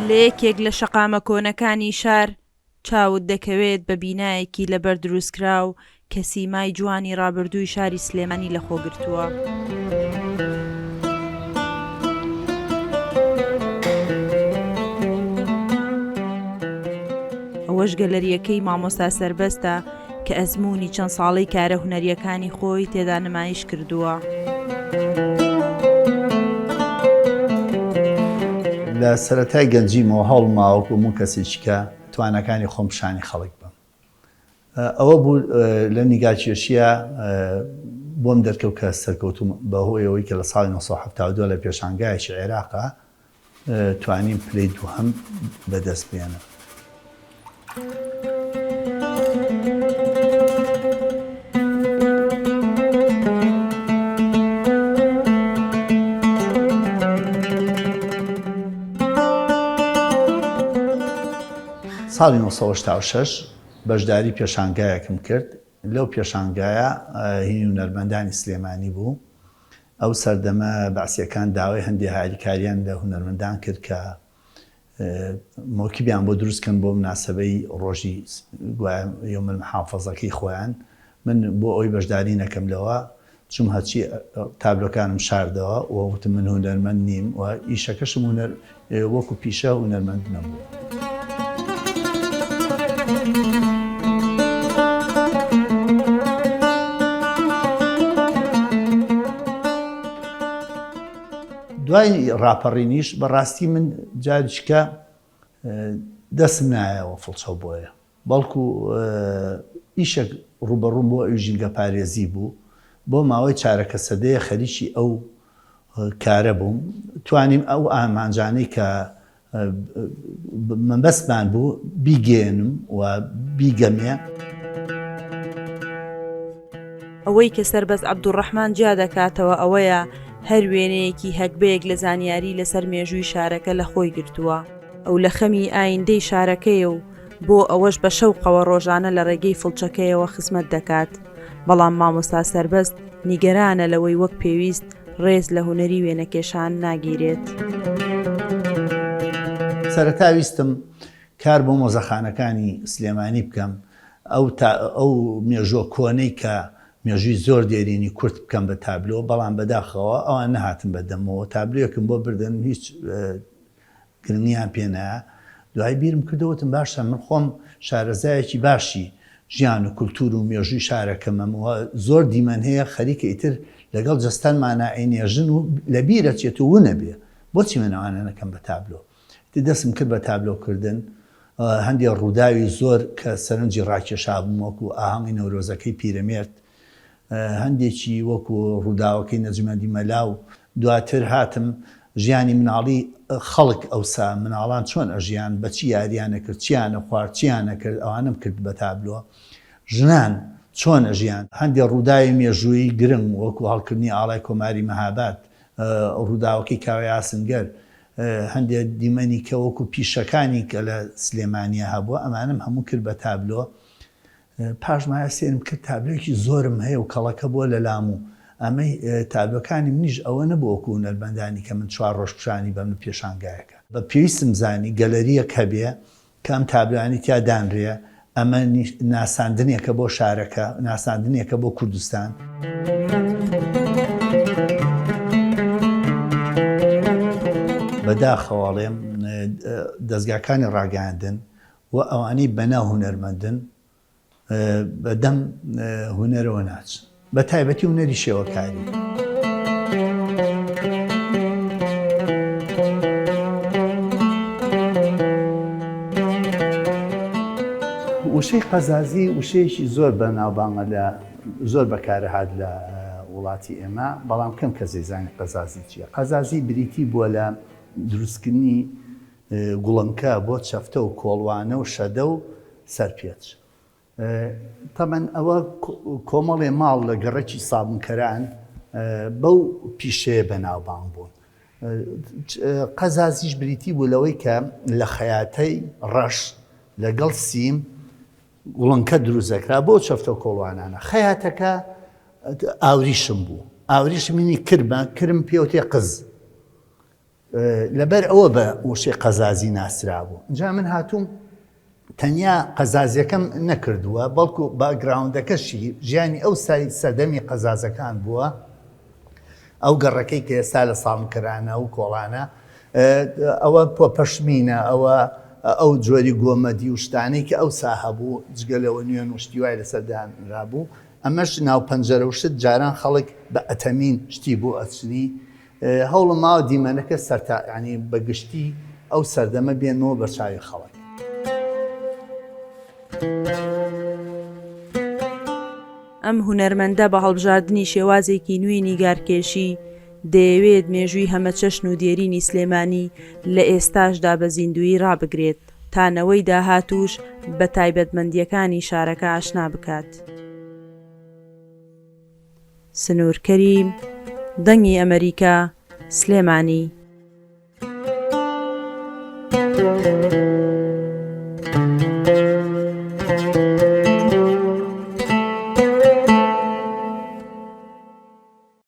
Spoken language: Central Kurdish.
لە یەکێک لە شەقامە کۆنەکانی شار چاوت دەکەوێت بە بینایەکی لەبەر دروستکراو کە سیمای جوانی ڕابردووی شاری سلێمانی لەخۆگرتووە. ئەوەش گەلەرییەکەی مامۆستا سەربەستە کە ئەزموونی چەند ساڵەی کارە هونەرییەکانی خۆی تێدا نمایش کردووە. لە سەرەتای گەنجیمەوە هەوڵم ماوە وەکو هەموو کەسێکی کە تواناکانی خۆم پیشانی خەڵک بەم. ئەوە بوو لە نیگاکێشییە بۆم دەرکەوت کە سەرکەوتووم بەهۆی ئەوەی کە لە ساڵی 1972 لە پێشانگایەکی عێراقا توانیم پلەی دووهەم بەدەست بێنم. ساڵی 1986 بەشداری پێشانگایەکم کرد، لەو پێشانگایە هی هونەرمەندانی سلێمانی بوو، ئەو سەردەمە بەعسیەکان داوای هەندێ هاریکاریان لە هونەرمەندان کرد کە مۆکبیان بۆ دروست کەن بۆ مناسەبەی ڕۆژی گوایە یوم المحافظەکەی خۆیان، من بۆ ئەوەی بەشداری نەکەم لەوە چوم هەرچی تابلۆکانم شاردەوە و وتم من هونەرمەند نیم و ئیشەکەشم هونەر وەکو پیشە هونەرمەند نەبوو. دوای ڕاپەڕینیش بەڕاستی من جاریشکە دەسم نایەوە فڵچەو بۆیە بەڵکو ئیشێک ڕووبەڕووم بۆ ئەوی ژینگەپارێزی بوو، بۆ ماوەی چارەکە سەدەیە خەریکی ئەو کارە بووم، توانیم ئەو ئامانجانەی کە مەبەستمان بوو بیگەیەنم و بیگەمێ. ئەوەی کە سەربەست عەبدولڕەحمان جیا دەکاتەوە ئەوەیە هەر وێنەیەکی هەگبەیەک لە زانیاری لەسەر مێژووی شارەکە لە خۆی گرتووە. ئەو لە خەمی ئایندەی شارەکەیە و بۆ ئەوەش بە شەوقەوە ڕۆژانە لە ڕێگەی فڵچەکەیەوە خزمەت دەکات، بەڵام مامۆستا سەربەست نیگەرانە لەوەی وەک پێویست ڕێز لە هونەری وێنەکێشان ناگیرێت. سەرەتا ویستم کار بۆ مۆزەخانەکانی سلێمانی بکەم، ئەو تا ئەو مێژووە کۆنەی کە مێژووی زۆر دێرینی کورد بکەم بە تابلۆ، بەڵام بەداخەوە ئەوان نەهاتن بە دەمەوە، تابلۆیەکم بۆ بردن هیچ گرنگیان پێ نایە، دوایی بیرم کردەوە وتم باشە من خۆم شارەزایەکی باشی ژیان و کولتوور و مێژووی شارەکەمم و زۆر دیمەن هەیە خەریکە ئیتر لەگەڵ جەستەنمانا ئەینێژن و لەبیر ئەچێت و ون ئەبێ بۆچی من ئەوانە نەکەم بە تابلۆ؟ ئیتر دەستم کرد بە تابلۆ کردن هەندێ ڕووداوی زۆر کە سەرنجی ڕاکێشابووم وەکوو ئاهەنگی نەورۆزەکەی پیرەمێرد هەندێکی وەکو ڕووداوەکەی نەجمەدی مەلا و دواتر هاتم ژیانی مناڵی خەڵک ئەوسا مناڵان چۆن ئەژیان بەچی یاریان ئەکرد چیان ئەخوارد چیان ئەکرد ئەوانەم کرد بە تابلۆ ژنان چۆن ئەژیان هەندێ ڕووداوی مێژوویی گرنگ وەکو هەڵکردنی ئاڵای کۆماری مەهاباد ڕووداوەکەی کاوەی ئاسنگەر هەندێ دیمەنی کە وەکو پیشەکانی کە لە سلێمانیا هەبووە ئەمانەم هەموو کرد بە تابلۆ پاش مایە سەیرم کرد تابلۆیەکی زۆرم هەیە و کەڵەکە بووە لە لام و ئەمەی تابلۆکانی منیش ئەوە نەبوو وەکو هونەرمەندانی کە من چوار ڕۆژ پیشانی بەم لە پێشانگایەکە. بە پێویستم زانی گەلەرییەک هەبێ کە ئەم تابلۆیانەی تیا دانرێ، ئەمە ناساندنێکە بۆ شارەکە، ناساندنێکە بۆ کوردستان. بەداخەوە ئەڵێم دەزگاکانی ڕاگەیاندن و ئەوانەی بەناو هونەرمەندن بە دەم هونەرەوە ناچن بە تایبەتی هونەری شێوەکاری. وشەی قەزازی وشەیەکی زۆر بەناوبانگە لە زۆر بەکارهات لە وڵاتی ئێمە بەڵام کەم کەس دەیزانێت قەزازی چییە قەزازی بریتی بووە لە دروستکردنی گوڵنکە بۆ چەفتە و کۆڵوانە و شەدە و سەرپێچ. تەبعەن ئەوە کۆمەڵێ ماڵ لە گەڕەکی سابونکەران بەو پیشەیە بەناوبانگ بوون. قەزازیش بریتی بوو لەوەی کە لە خەیاتەی ڕەش لەگەڵ سیم گوڵنکە دروست دەکرا بۆ چەفتە و کۆڵوانانە. خەیاتەکە ئاوریشم بوو. ئاوریشم هینی کرمە، کرم پێوتێ قز. لەبەر ئەوە بە وشەی قەزازی ناسرابوو. جا من هاتووم تەنیا قەزازیەکەم نەکردووە بەڵکو باکگراوندەکەشی ژیانی ئەو سای سەردەمی قەزازەکان بووە ئەو گەڕەکەی کە ئێستا لە ساڵمکەرانە و کۆڵانە ئەوە پۆپەشمینە ئەوە ئەو جۆری گۆمەدی و شتانەی کە ئەوسا هەبوو جگە لەوە نوێن و شتی وای لەسەر دانرابوو ئەمەش ناو پەنجەرە و شت جاران خەڵک بە ئەتەمین شتی بۆ ئەچنی هەوڵم ماوە دیمەنەکە سەرتا یانی بە گشتی ئەو سەردەمە بێنمەوە بەرچاوی خەڵک. ئەم هونەرمەندە بە هەڵبژاردنی شێوازێکی نوێی نیگارکێشی، دەیەوێت مێژووی هەمەچەشن و دێرینی سلێمانی لە ئێستاشدا بە زیندوویی ڕابگرێت، تا نەوەی داهاتووش بە تایبەتمەندییەکانی شارەکە ئاشنا بکات. سنوور کەریم، دەنگی ئەمەریکا، سلێمانی.